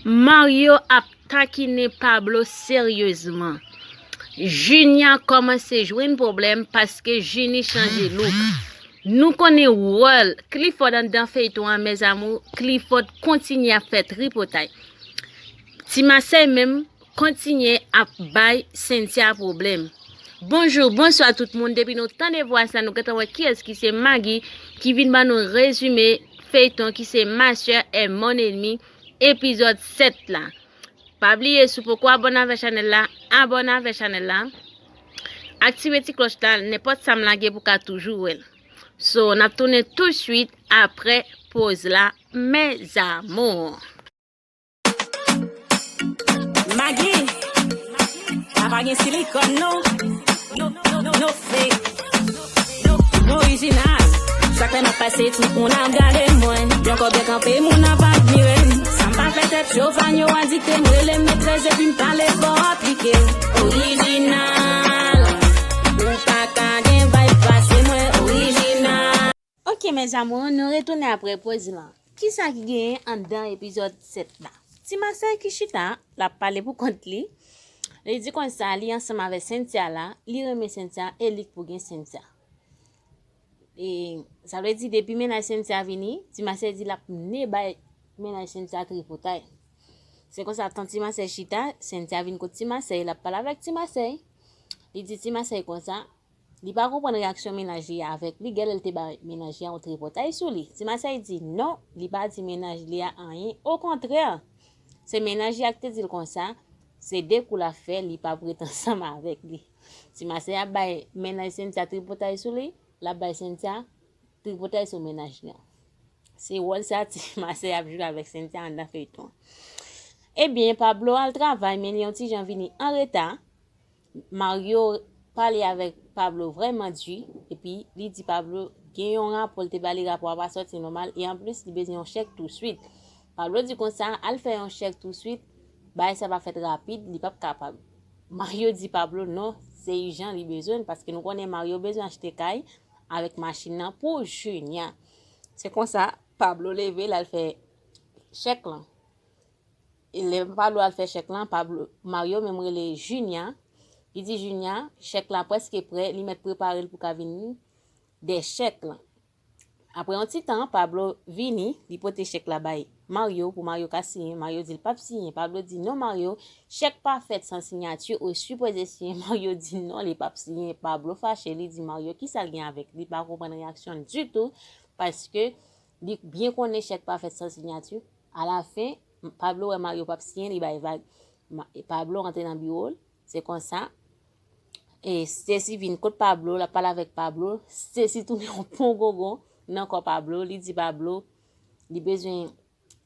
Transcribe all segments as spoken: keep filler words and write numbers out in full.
Mario ap takinen Pablo seryezman. Junia kòmanse jwenn pwoblèm paske Junie chanje look. Nou konnen wòl Clifford anndan feyton an, mes amours, Clifford kontinye ap fè tripotay. Ti Masèy menm kontinye ap bay Cynthia pwoblèm. Bonjou, bonswa tout moun. Depi nou tande vwa sa, nou gentan wè kiyès ki se Maggie ki vin ban nou rezime feyton ki se Ma sœur est mon ennemi, epizòd sèt la. Pa bliye, si w poko abòne avè chanèl la, abòne avè chanèl la. Aktive ti klòch la, nenpòt sa m lage pou ka toujou wè l. So, n ap tounen touswit apre poz la, mes amours. Maggie, sa pa gen silikòn non. No, no, no, no fake. No, no orijinal. Sa k fè m ap pase tout moun ap gade mwen. Yon kòb byen kanpe, moun ap admire m. Sa m pa fè tèt cho, fan yo adikte m. Rele m metrès epi m pale fò aplike. Orijinal. Ou pa ka gen vibe pase mwen. Orijinal. Ok, mes amours, nou retounen apre poz lan. Kisa ki genyen anndan epizòd sèt la? Ti Masèy ki chita, l ap pale pou kont li. Li di konsa, li ansanm avè Cynthia la, li renmen Cynthia, e li k pou gen Cynthia. E sa vle di, depi mennaj Cynthia vini, Ti Masèy di l ap mennen bay mennaj Cynthia tripotay. Se konsa, tan Ti Masèy chita, Cynthia vin kot Ti Masèy, l ap pale avèk Ti Masèy. Li di Ti Masèy konsa, li pa konprann reyaksyon mennaj li a avèk li, genlè l te bay mennaj li a yon tripotay sou li. Ti Masèy di non, li pa di mennaj li a anyen, okontrè, se mennaj li a ki te di l konsa, se de kou l ap fè, li p ap ret ansanm avèk li. Ti Masèy ap bay mennaj Cynthia tripotay sou li, l ap bay Cynthia tripotay sou mennaj li an. Se wòl sa Ti Masèy ap jwe avèk Cynthia anndan feyton an. Ebyen, Pablo al travay, men li yon ti jan vini an reta. Mario pale avèk Pablo vrèman di, epi li di Pablo gen yon rapò, l te ba li rapò a pa sòti nòmal, e anplis, li bezwen yon chèk touswit. Pablo di konsa, al fè yon chèk touswit, bagay sa pa fèt rapid, li p ap kapab. Mario di Pablo, non, se ijan li bezwen l, paske nou konnen Mario bezwen achte kay avèk machin nan pou Junia. Se konsa, Pablo leve, l al fè chèk lan. E lè Pablo al fè chèk lan, Pablo, Mario menm rele Junia. Li di Junia, chèk la prèske prè, li mèt prepare l pou ka vin dèyè chèk lan. Apre yon ti tan, Pablo vini, li pote chèk la bay Mario pou Mario ka siyen. Mario di l p ap siyen. Pablo di non Mario, chèk pa fèt san siyati, ou sipoze siyen. Mario di non, li p ap siyen. Pablo fache, li di Mario kisa l gen avèk li, li pa konprann reyaksyon l ditou, paske li byen konnen chèk pa fèt san siyati. Alafen, Pablo wè Mario p ap siyen, li bay vag. Pablo rantre nan biwo l, se konsa. E Stacy vin kot Pablo, l ap pale avèk Pablo. Stacy tounen yon pongongon nan kò Pablo, li di Pablo, li bezwen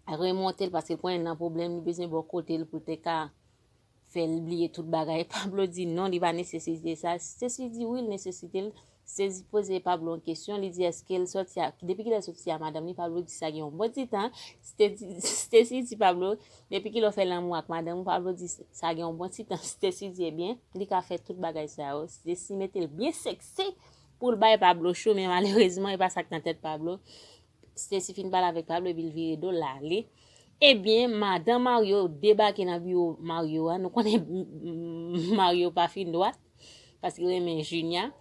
remonte l paske l konnen l nan pwoblèm, li bezwen bò kote l pou l te ka fè l bliye tout bagay. Pablo di non, li pa nesesite sa. Stacy di wi, l nesesite l. Stacy poze Pablo yon kesyon, li di èske l sòti a, depi kilè l sòti a madanm li? Pablo di sa gen yon bon ti tan. Stacy di Pablo, depi kilè w fè lanmou ak madanm ou? Pablo di sa gen yon bon ti tan. Stacy di ebyen, li ka fè tout bagay sa yo. Stacy mete l byen seksi pou l bay Pablo cho, men malerezman, e pa sa k nan tèt Pablo. Stacy fin pale avèk Pablo epi l vire do l, l ale. Ebyen, madan Mario debake nan biwo Mario a. Nou konnen Mario pa fin dwat, paske l renmen Junia.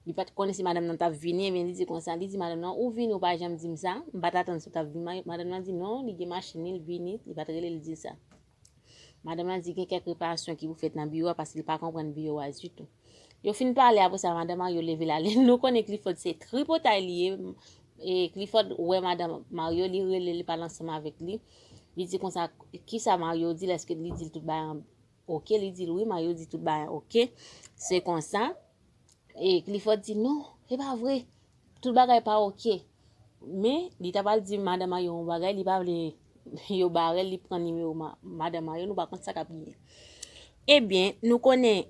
Li pa t konnen si madanm nan t ap vini, ebyen, li di konsa, li di madanm nan, ou vini, ou pa janm di m sa, m pa t atann si w t ap vini. Madanm nan di non, li gen machin li, l vini, li pa t rele l di l sa. Madanm nan di gen kèk reparasyon ki pou fèt nan biwo a paske li pa konprann biwo a ditou. Yo fin pale, apre sa, madan Mario leve l ale. Nou konnen Clifford se tripotay li ye. E Clifford wè madan Mario, li rele l, li pale ansanm avèk li. Li di konsa, kisa Mario di l, èske li di l tout bagay an oke? Li di l wi, Mario di tout bagay an oke. Se konsa, e Clifford di non, se pa vre. Tout bagay pa oke. Men, li ta pral di madan Mario yon bagay, li pa vle yo bare l, li pran nimewo madan Mario, nou pa konn sa k ap genyen. Ebyen, nou konnen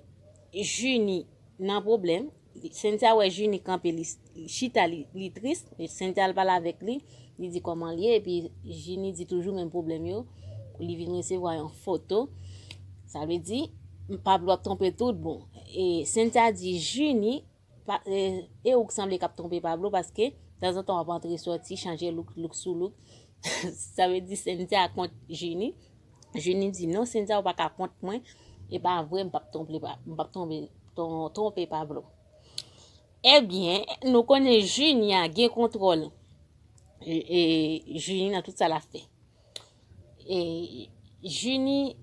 Junie nan pwoblèm. Cynthia wè Junie kanpe, li chita, li tris. Cynthia al pale avèk li, li di kòman l ye, epi Junie di toujou menm pwoblèm yo. Li vin resevwa yon foto. Sa vle di, Pablo ap twonpe tout bon. E Cynthia di Junie, pa, e, e ou k sanble k ap twonpe Pablo, paske tanzantan w ap antre sòti, chanje look, look sou look. Sa vle di Cynthia kont Junie. Junie di non, Cynthia, ou pa ka kont mwen. E pa vre, m p ap twonpe, m p ap twonpe, twonpe Pablo. Ebyen, nou konnen Junia gen kontwòl e, e Junie nan tout sa l ap fè. E Junie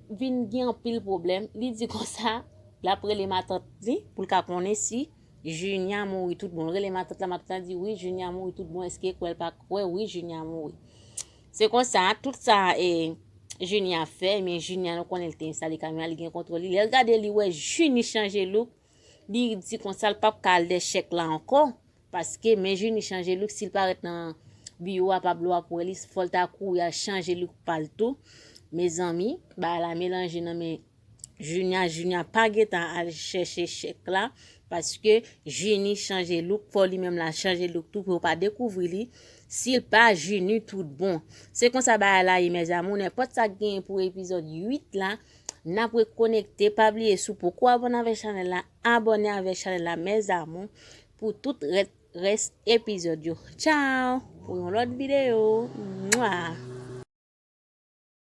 vin gen anpil pwoblèm. Li di konsa, l ap rele matant li pou l ka konnen si Junia mouri tout bon. L rele matant la, matant la di wi, Junia mouri tout bon. Èske kwè l pa kwè? Wi, Junia mouri. Se konsa, tout sa e Junie ap fè, men Junie nou konnen l te enstale kamera, li gen kontwòl li. Lè l gade, li wè Junie chanje look, li di konsa l p ap ka al dèyè chèk la ankò. Paske men Junie chanje look, si l parèt nan biwo a Pablo ap wè li, fò l ta kouri al chanje look pa l tou. Mezanmi, bagay la melanje nan men Junia. Junia pa gentan al chèche chèk la, paske Junie chanje look, fò li menm la chanje look tou pou yo pa dekouvri li, si l pa Junie tout bon. Se konsa bagay la ye, mes amours, nenpòt sa k genyen pou epizòd uit la, n ap rekonekte. Pa bliye, si w poko abòne avèk chanèl la, abòne avèk chanèl la, mes amours, pou tout rès, rès epizòd yo. Tchao! Pou yon lòt videyo. Mwa!